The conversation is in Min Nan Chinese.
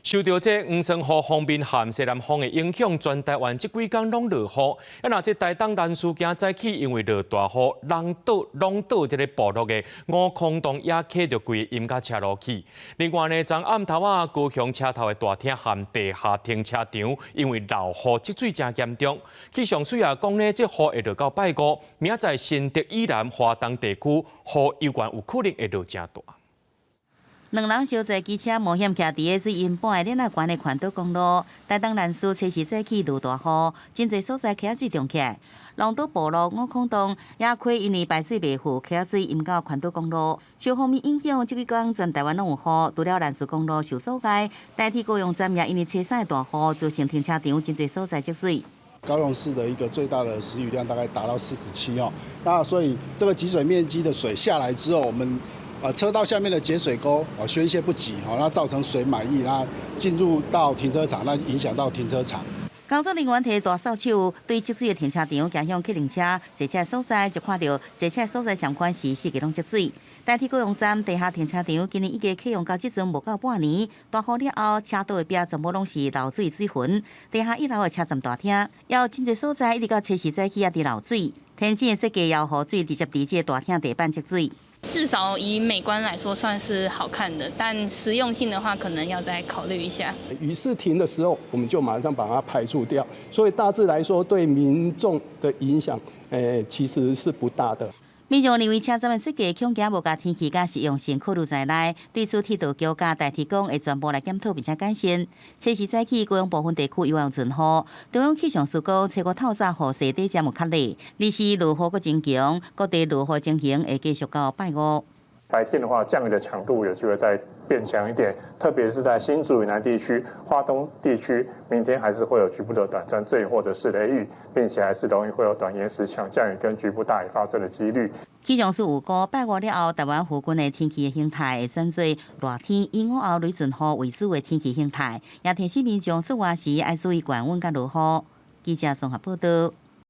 受著這黃酸雨鋒面和西南風的影響，全台灣這幾工攏落雨。啊，若這台東蘭嶼今早起因為落大雨，人倒攏倒這个部落的五空洞也啟著規个淹甲車路去。另外呢，昨暗頭仔高雄車頭的大廳和地下停車場，因為漏雨積水誠嚴重。氣象署也講呢，這雨會落到拜五，明仔載新竹以南、華東地區雨猶原有可能會落誠大。兩人相載機車冒險徛佇个水淹半个鏈仔懸的環島公路，台東蘭嶼初時早起落大雨，真濟所在溪仔水漲起來。龍島部落五孔洞也溪因為排水袂赴，溪仔水淹到環島公路。受鋒面影響，這幾工全台灣攏有雨，除了蘭嶼公路受阻礙，台鐵高雄站也因為初三的大雨，造成停車場真濟所在積水。高雄市的一個最大的時雨量大概達到47哦，那所以這個集水面積的水下來之後，我們車道下面的節水溝啊宣洩不及，吼，那造成水滿溢，那進入到停車場，那影響到停車場。工作人員提大掃帚對積水的停車場，驚向客運車坐車所在，就看著坐車所在相款是四个攏積水。台鐵高雄站地下停車場今年已經啟用到這陣無夠半年，大雨了後，車道的壁全部攏是漏水水痕。地下一樓的車站大廳，也有真濟所在一直到初四早起也佇漏水。天井的設計也予雨水直接佇這个大廳地板積水。至少以美觀來說算是好看的，但實用性的話可能要再考慮一下。雨勢停的時候，我們就馬上把它排除掉。所以大致來說，對民眾的影響，其實是不大的。民眾認為車站的設計恐驚無共天氣佮實用性考慮在內，對此鐵道局佮台鐵講會全部來檢討並且改善。初四早起，高雄部分地區猶原存雨。中央氣象署講，初五透早雨勢底才有較弱，二是落雨閣增強，各地落雨情形會繼續到拜五。白天的話，降雨的強度有機會再變強一點，特別是在新竹以南地區、花東地區，明天還是會有局部的短暫陣雨或者是雷雨，並且還是容易會有短延時強降雨跟局部大雨發生的幾率。氣象署預估拜五了後，台灣附近的天氣形態會轉做熱天，以午後雷陣雨為主的天氣形態，也提醒民眾出外時愛注意降溫佮落雨。記者綜合報道。